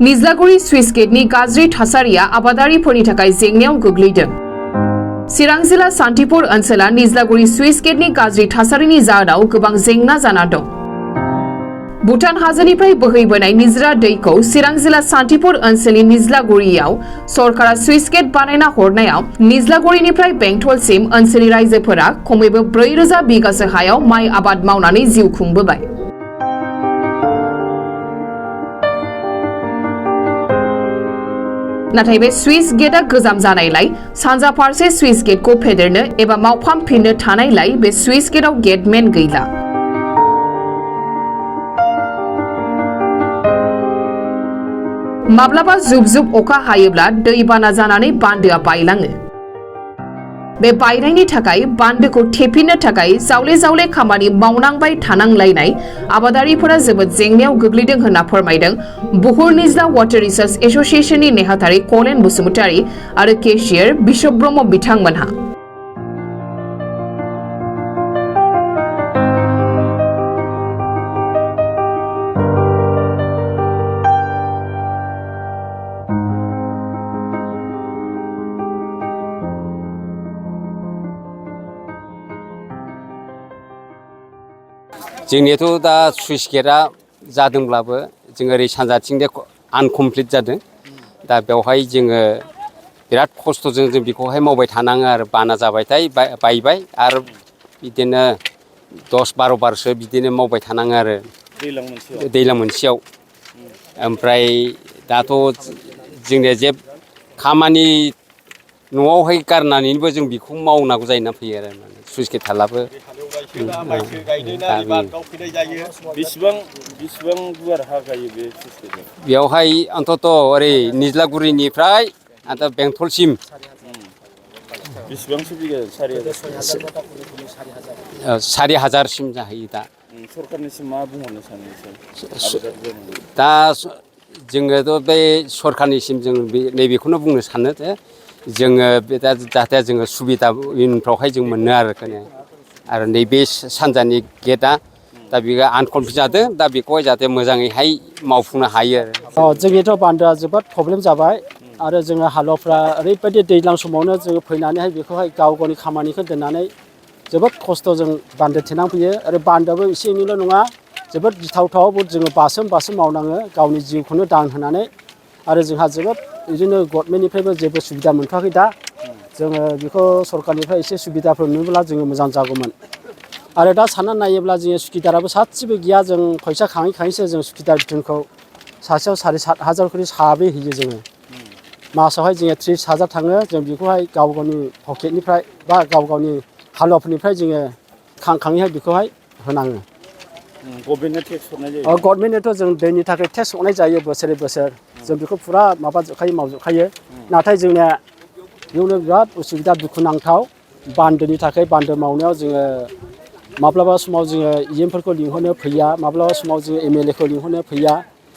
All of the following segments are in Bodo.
निज्लागुरि स्लुइस गेटनि गाज्रि थासारिया आबादारिफोरनि थाखाय जेंनायाव गोग्लैदों। चिरां जिल्ला सान्थिपुर ओनसोला निज्लागुरि स्लुइस गेटनि गाज्रि थासारिनि जाहोनाव गोबां जेंना जाना दं। भुटान हाजोनिफ्राय बोहैबोनाय निजरा दैखौ चिरां जिल्ला सान्थिपुर ओनसोलनि निज्लागुरियाव सरकारा स्लुइस गेट बानायना हरनायाव निज्लागुरिनिफ्राय बेंटलसिम ओनसोलनि रायजोफोरा खमैबो 4000 बिगासो हायाव माइ आबाद मावनानै जिउ खुंबोबाय। नाथाय बे स्लुइस गेटआ गोजाम जानायलाय सानजा फारसे स्लुइस गेटखौ फेदेरनो एबा मावफामफिननो थानायलाय बे स्लुइस गेटआव गेटमेन गैला। माब्लाबा जुब जुब अखा हायोब्ला दैबाना जानानै बान्दोआ बायलाङो। बे बायनायनि थाखाय बान्दोखौ थेफिननो थाखाय जावले जावले खामानि मावनांबाय थानांलायनाय आबादारिफोरा जोबोद जेंनायाव गोग्लैदों होनना फोरमायदों बुहुर निज्ला वाटार रिसार्च एसोसिएशननि नेहाथारि कलेन बसुमतारी आरो केशियार बिशप ब्रह्म बिथांमोनहा। जोंनियाथ' दा स्लुइस गेटआ जादोंब्लाबो जों ओरै सानजाथिंजाय आनकमप्लिट जादों। दा बेवहाय जोङो बिराद खस्थ'जों जों बेखौहाय मावबाय थानाङो आरो बाना जाबायथाय बायबाय आरो बिदिनो 10-12 बारसो बिदिनो मावबाय थानाङो आरो दैज्लां मोनसेयाव। ओमफ्राय दाथ' जोंनिया जे खामानि न'आवहाय गारनानैबो जों बेखौ मावनांगौ जाना फैयो आरो स्लुइस गेट थालाबो। बेसेबां गुवार हा गायो बे स्लुइस गेटआव? बेवहाय अन्तत' ओरै निज्लागुरिनिफ्राय बेंटलसिम बेसेबांसो बिगा? 4000सिम जाहैयो दा। सरखारनिसिम मा बुंहरनो सानो दा जोङोथ' बे सरखारनिसिम जों नैबेखौनो बुंनो सानो जे जोङो बे दा जाहाथे जोङो सुबिदा उनफ्रावहाय जों मोनो आरो नैबे सानजानि गेटआ दा बेयो आनकमप्लिट जादों। दा बेखौहाय जाहाथे मोजाङैहाय मावफुंनो हायो आरो। जोंनिथ' बान्दोआ जोबोद प्रब्लेम जाबाय आरो जोङो हालुवाफ्रा ओरैबायदि दैज्लां समावनो जोङो फैनानैहाय बेखौहाय गाव गावनि खामानिखौ दोननानै जोबोद खस्थ' जों बान्दो थेनांफैयो आरो बान्दोआबो एसे एनैल' नङा, जोबोद गिथावथाव जोङो बासोम मावनाङो गावनि जिउखौनो दान होनानै। आरो जोंहा जोबोद बिदिनो गभर्नमेन्टनिफ्रायबो जेबो सुबिदा मोनथ'वाखै दा। जोङो बेखौ सरखारनिफ्राय एसे सुबिदाफोर मोनोब्ला जोङो मोजां जागौमोन। आरो दा साननानै नायोब्ला जोङो सुखिदाराबो सासेबो गैया। जों फैसा खाङैसो जों सुखिदार बिथोनखौ सासेयाव 7,500 खरि साबै होयो जोङो। मासावहाय जोङो 30,000 थाङो। जों बेखौहाय गाव गावनि पकेटनिफ्राय बा गाव गावनि हालुवाफोरनिफ्राय जोङो खाङैहाय बेखौहाय होनाङो। गभर्नमेन्टनो टेक्स हरनाय जायो? गभर्नमेन्टनोथ' जों दैनि थाखाय टेक्स हरनाय जायो बोसोरै बोसोर। जों बेखौ फुरा मावजोबखायो। नाथाय जोंनिया बेयावनो बिराद उसुबिदा दुखुनांथाव बान्दोनि थाखाय। बान्दो मावनायाव जोङो माब्लाबा समाव जोङो इएमफोरखौ लिंहरनो फैया, माब्लाबा समाव जोङो एमएलएखौ लिंहरनो फैया।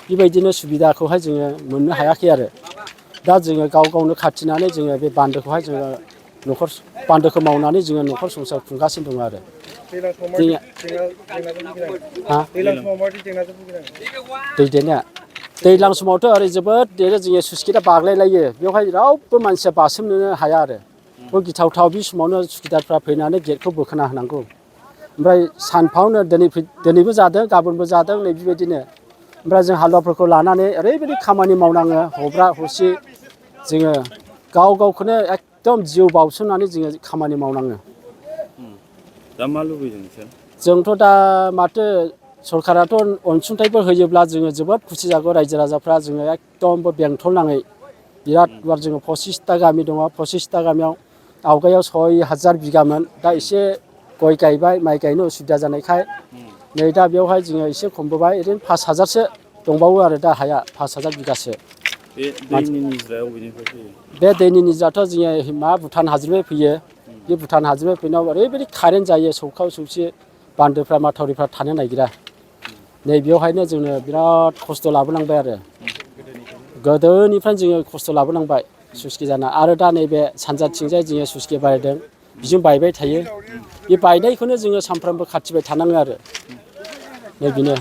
बेबायदिनो सुबिदाखौहाय जोङो मोननो हायाखै आरो। दा जोङो गाव गावनो खाथिनानै जोङो बे बान्दोखौहाय जोङो बान्दोखौ मावनानै जोङो न'खर संसार खुंगासिनो दङ आरो। दैज्लां समावथ' ओरै जोबोद देरो। जोङो स्लुइस गेटआ बाग्लायलायो। बेवहाय रावबो मानसिया बारसोमनोनो हाया आरो। गिथावथाव बे समावनो सुखिदारफ्रा फैनानै गेटखौ बोखोना होनांगौ। ओमफ्राय सानफावनो दिनैबो जादों, गाबोनबो जादों नै बेबायदिनो। ओमफ्राय जों हालुवाफोरखौ लानानै ओरैबायदि खामानि मावनाङो हब्रा हसि। जोङो गाव गावखौनो एकदम जिउ बावसोमनानै जोङो खामानि मावनाङो। दा मा लुबैदों नोंसोर? जोंथ' दा माथो सरकाराथ' अनसुंथाइफोर होयोब्ला जोङो जोबोद खुसि जागौ। रायजो राजाफ्रा जोङो एकदम बेंटल नाङै बिराद गुवार जोङो 25टा गामि दङ। 25टा गामियाव आवगायाव 6000 बिगामोन। दा एसे गय गायबाय, माइ गायनो उसुबिदा जानायखाय नै दा बेवहाय जोङो एसे खमबोबाय। ओरैनो 5000सो दंबावो आरो दा हाया 5000 बिगासो। बे दैनि निज्राया बबेनिफ्राय फैयो? बे दैनि निज्राथ' जोङो भुटान हाजोनिफ्राय फैयो। बे भुटान हाजोनिफ्राय फैनायाव ओरैबायदि कारेन्ट जायो, सौखाव सौसि बान्दोफ्रा माथावरिफ्रा थानो नागिरा। नै बेवहायनो जोङो बिराद खस्थ' लाबोनांबाय आरो। गोदोनिफ्रायनो जोङो खस्थ' लाबोनांबाय स्लुइस गेट जाना। आरो दा नैबे सानजाथिंजाय जोङो स्लुइस गेट बानायदों, बिजों बायबाय थायो। बे बायनायखौनो जोङो सानफ्रामबो खाथिबाय थानाङो आरो। नै बेनो।